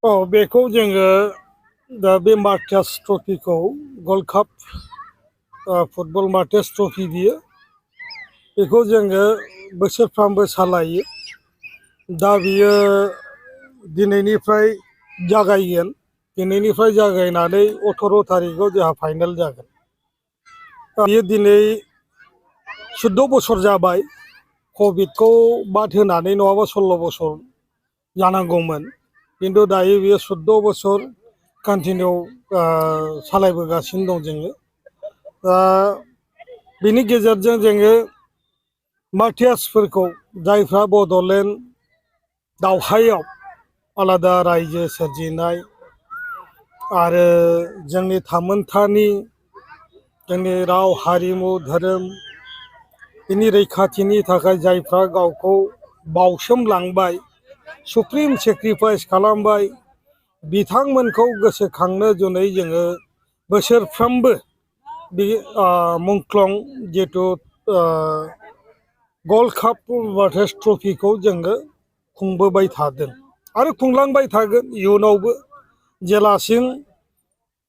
बेखौ जोङो दा बे martyrs ट्रफिखौ gold cup football martyrs trophy बियो बेखौ जोङो बोसोरफ्रामबो सालायो। दा बियो दिनैनिफ्राय जागायगोन। दिनैनिफ्राय जागायनानै 18 थारिखआव जोंहा फाइनाल जागोन। बियो दिनै 14 बोसोर जाबाय। कभिडखौ बाद होनानै नङाबा 16 बोसोर जानांगौमोन। खिन्थु दायो बियो 14 बोसोर कन्टिनिउ सालायबोगासिनो दं जोङो। बिनि गेजेरजों जोङो मार्टियार्सफोरखौ जायफ्रा बड'लेण्ड दावहायाव आलादा रायजो सोरजिनाय आरो जोंनि थामोनथानि जोंनि राव हारिमु धोरोम बिनि रैखाथिनि थाखाय जायफ्रा गावखौ बाउसोमलांबाय, सुप्रिम सेक्रिफाइस खालामबाय, बिथांमोनखौ गोसोखांनो जुनै जोङो बोसोरफ्रोमबो बे मुंख्लं जिथु गल्ड काप मार्टियार्स ट्रफिखौ जोङो खुंबोबाय थादों आरो खुंलांबाय थागोन इयुनावबो। जेलासिम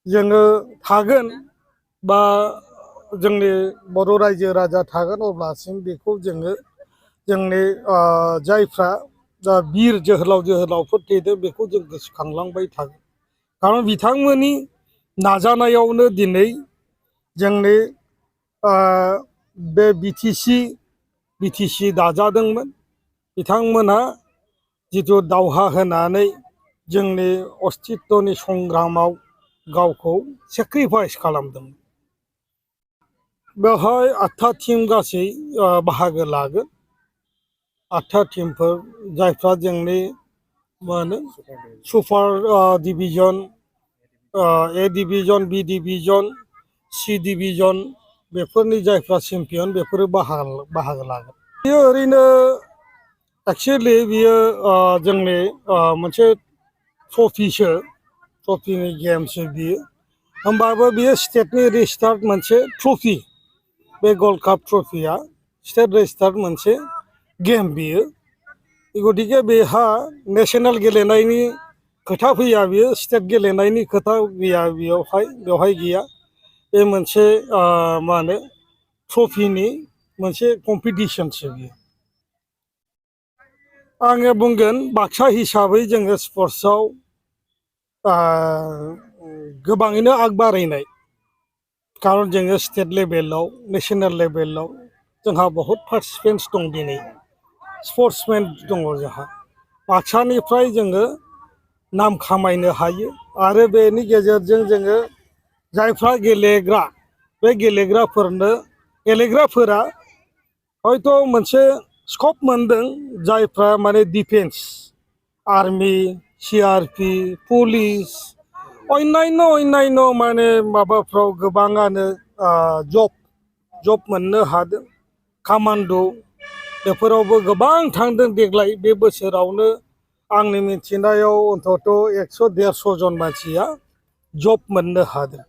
जोङो थागोन बा जोंनि बर' रायजो राजा थागोन अब्लासिम बेखौ जोङो जोंनि जायफ्रा बिर जोहोलाव जोहोलावफोर थैदों बेखौ जों गोसोखांलांबाय थागोन। खारन बिथांमोननि नाजानायावनो दिनै जोंनि बे बिटिसि दाजादोंमोन। बिथांमोनहा जिथु दावहा होनानै जोंनि अस्तित्वनि संग्रामाव गावखौ सेक्रिफाइस खालामदों। बेवहाय 8था टीम गासै बाहागो लागोन। 8था टीमफोर जायफ्रा जोंनि मा होनो super division, A division, B division, C division बेफोरनि जायफ्रा चेम्पियन बेफोरो बाहागो लागोन। बेयो ओरैनो एक्सुवेलि बियो जोंनि मोनसे ट्रफिनि गेमसो बियो। होमबाबो बियो स्टेटनि रेजिस्टार्ड मोनसे ट्रफि। बे गल्ड काप ट्रफिया स्टेट रेजिस्टार्ड मोनसे गेम बियो। गतिके बेहा नेसनेल गेलेनायनि खोथा फैया, बियो स्टेट गेलेनायनि खोथा गैया बेवहाय गैया। बे मोनसे मा होनो ट्रफिनि मोनसे कम्पिटिसनसो बियो। आङो बुंगोन बाक्सा हिसाबै जोङो स्पर्ट्सआव गोबाङैनो आग बारायनाय। खारन जोङो स्टेट लेभेलाव, नेसनेल लेभेलाव जोंहा बहुद पार्टिसिपेन्टस दं। दिनै स्पर्ट्समेन दङ जोंहा। बाक्सानिफ्राय जोङो नाम खामायनो हायो आरो बेनि गेजेरजों जोङो जायफ्रा गेलेग्रा बे गेलेग्राफोरा हयथ' मोनसे स्कप मोनदों। जायफ्रा माने डिफेन्स, आर्मि, CRP, पुलिस, अन्यान्य माने माबाफ्राव गोबाङानो जब मोननो हादों। कामान्ड' बेफोरावबो गोबां थांदों। देग्लाय बे बोसोरावनो आंनि मिथिनायाव अन्तत 100-150 जन मानसिया जब मोननो हादों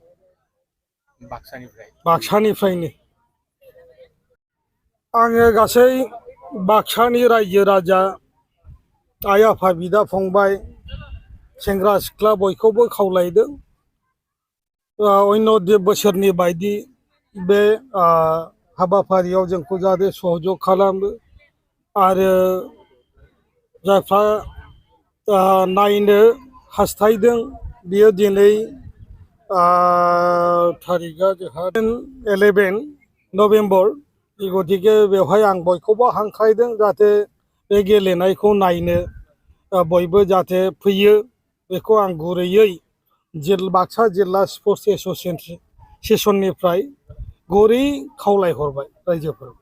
बाक्सानिफ्रायनो। आङो गासै बाक्सानि रायजो राजा, आइ आफा, बिदा फंबाय, सेंग्रा सिख्ला बयखौबो खावलायदों अन्य बोसोरनि बायदि बे हाबाफारियाव जोंखौ जाहाथे सहयोग खालामो आरो जायफ्रा नायनो हास्थायदों बियो दिनै थारिखआ जोंहा 11 नभेम्बर। गतिके बेवहाय आं बयखौबो हांख्रायदों जाहाथे बे गेलेनायखौ नायनो बयबो जाहाथे फैयो। बेखौ आं गुरैयै बाक्सा जिल्ला स्पर्ट्स एस'सियेसननिफ्राय गुरै खावलायहरबाय रायजोफोरखौ।